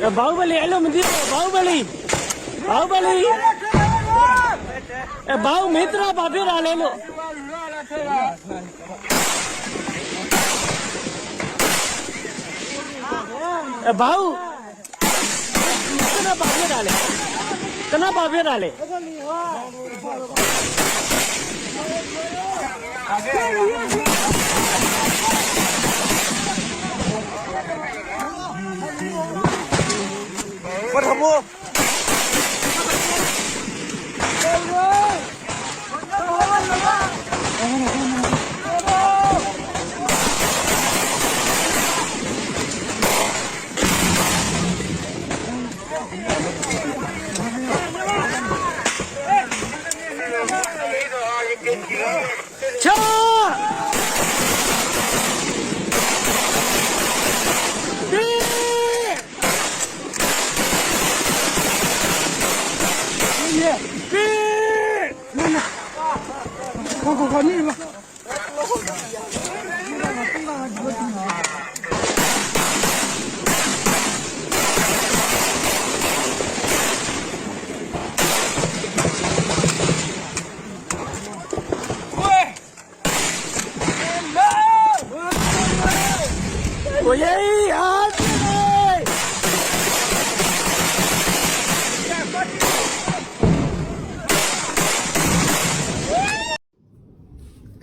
बाहुबली, हेलो, मंदिर, बाहुबली, बाहुबली। ए, बाहु मित्र बाबे डाले लो। ए, बाहु। कना बाबे डाले। कना बाबे डाले।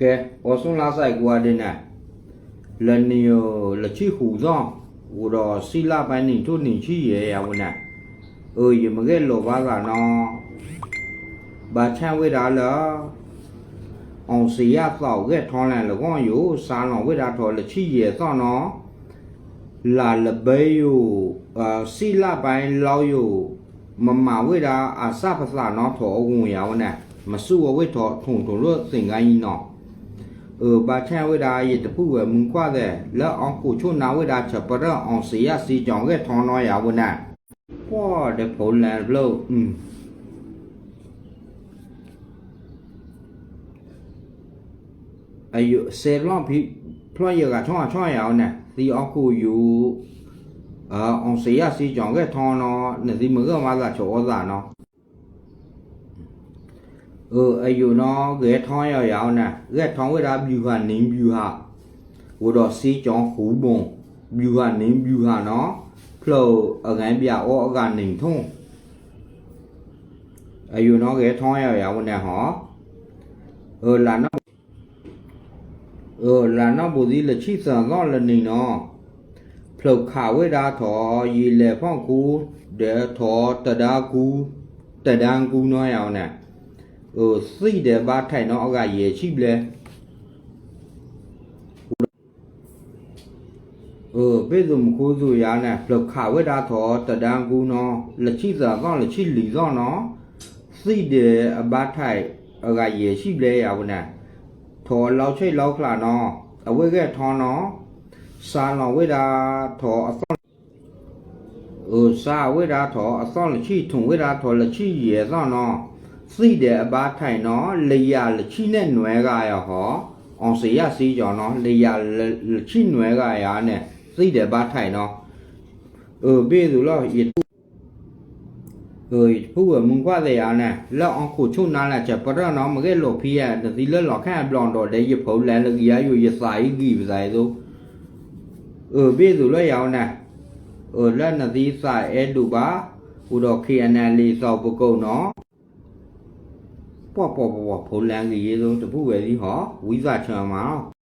ကဲ ပှၤဆူၣ်လါစဲးကွၢ်ဒ်န့ၣ်, လၢနံၣ်လၢဆံဃုသီ, အိၣ်ဒီးစံလၢပှဲၤနံၣ်ထူၣ်နံၣ်ဆံယဲၢ်အဝဲန့ၣ်, အၢ ယမ့ၢ်ဂဲၤလိာ်ဘၣ်သးနီၤ, ဘၣ်ဆၣ်ဝဲဒၣ်လၢ အောင်ဇေယျသီးဂဲၤထီၣ်လဲၣ်လၢဂီၢ်ယိာ် စးလီၤဝဲဒၣ်ထီၣ်လၢဆံယဲၢ်သီနီၤ, လၢလၢဘဲယိာ်, စံလၢပှဲၤလီၤယိာ်, မမၤဝဲဒၣ်အစၢ်ပသးနီၤထီၣ်အဂီၢ်ယၤဝဲန့ၣ်, မၤဆူၣ်ဝဲထီၣ်ထီၣ်ထီၣ်လၢသ့ၣ်ဂၤအံၤနီၤ, အၢ ဘၣ်ဆၣ်ဝဲဒၣ်ယတပုၢ်ဝဲၢ်မုၣ်ခွါသဲး လၢအီခိၣ်ဆိၣ်နါဝဲဒၣ် ဆၢပရၢၣ် အောင်ဇေယျစံကၠီၤဂဲၤထီၣ်နီၤယၤဝဲန့ၣ်, ပှၤဒီးဖိလဲၣ်ဖျိ စဲးဖျီၣ်ဖံးဖျီၣ်ယဲၢ်ဂၤဆီဆီယၤအီၤန့ၣ်, သံအီခိၣ်ယူၤ, အောင်ဇေယျစံကၠီၤဂဲၤထီၣ်နီၤ, နသံမ့ၢ်ဂၢၢ်မၤသးဆိးအီသးနီၤ, အယူၤနီၤ ဂဲၤထီၣ်ယၤယၤအီၤန့ၣ် ဂဲၤထီၣ်ဝဲဒၣ် ဗျူဟာနည်းဗျူဟာ, အိၣ်ဒီးစံကၠီၤဃူဘိၣ်, ဗျူဟာနည်းဗျူဟာနီၤ, ဖျၢၣ်အဂၤဘၣ်အီၤအဂၤနံၣ်ထီၣ် အယူၤနီၤ ဂဲၤထီၣ်ယၤယၤဝဲန့ၣ်ဟီ, လၢနီၣ်ဘိသံလၢဆံသၢသီလၢနံၤနီၤ, ဖျၢၣ်ခးဝဲဒၣ်ထီၣ် ယံာ်လဲၢ်ဖီၣ်ကူ, ဒီးထီၣ်တဒါကူ, တဒါကူနီၤယၤဝဲန့ၣ်, သံၣ်ဒီးဘါထဲးနီၤ အဂၤယဲၢ်ဆံဘျဲၣ် ဘ့ၣ်သိၣ်မူခိၣ်သိၣ်ယၤန့ၣ် ဖျၢၣ်ခးဝဲဒၣ်ထီၣ်တဒါကူနီၤ လၢဆံသၢသီလၢဆံလွံၢ်သီနီၤ, သံၣ်ဒီးအဘါထဲး အဂၤယဲၢ်ဆံဘျဲၣ်ယၤဝဲန့ၣ်, ထီၣ်အလီၤဆဲးလီၤချးနီၤ, အဝဲဂဲၤထီၣ်နီၤ, စးလီၤဝဲဒၣ်ထီၣ်အသီၣ် စးဝဲဒၣ်ထီၣ်အသီၣ်လၢဆံ ထီၣ်ဝဲဒၣ်ထီၣ်လၢဆံယဲၢ်သီနီၤ, သံၣ်ဒီးအဘါထဲးနီၤ လၢယၤလၢဆံနဲၣ်နွဲဂၤယၤဟီ, အောင်ဇေယျစံကၠီၤနီၤ လၢယၤလၢဆံနွဲဂၤယၤန့ၣ် သံၣ်ဒီးဘါထဲးနီၤ, အၢ ဘ့ၣ်သိၣ်လီၤ ယတပုၢ်ဝဲၢ်မုၣ်ခွါသဲးယၤန့ၣ် လၢအီခိၣ်ဆိၣ်နါလၢဆၢပရၢၣ်နီၤ မ့ၢ်ဂဲၤလိာ်ဖံးယၤ နသံလၢလီၤခါအဘျီဒီး ဒီးယဖိလဲၣ်လၢဂံၢ်အယိာ် ယသးအံၤဂံၢ်ပသးအံၤသိး အၢ ဘ့ၣ်သိၣ်လၢယၤဝဲန့ၣ်, အၢ လၢနသံသးအဲၣ်ဒိးဘၣ်, အိၣ်ဒီး KNLA သီၣ်ပကိးနီၤ, ပှၤပှၤပှၤပှၤဖိလဲၣ်ဂံၢ်ယဲသိး တပုၢ်ဝဲၢ်သံဟီ ဝံသးဆၢမးလီၤ.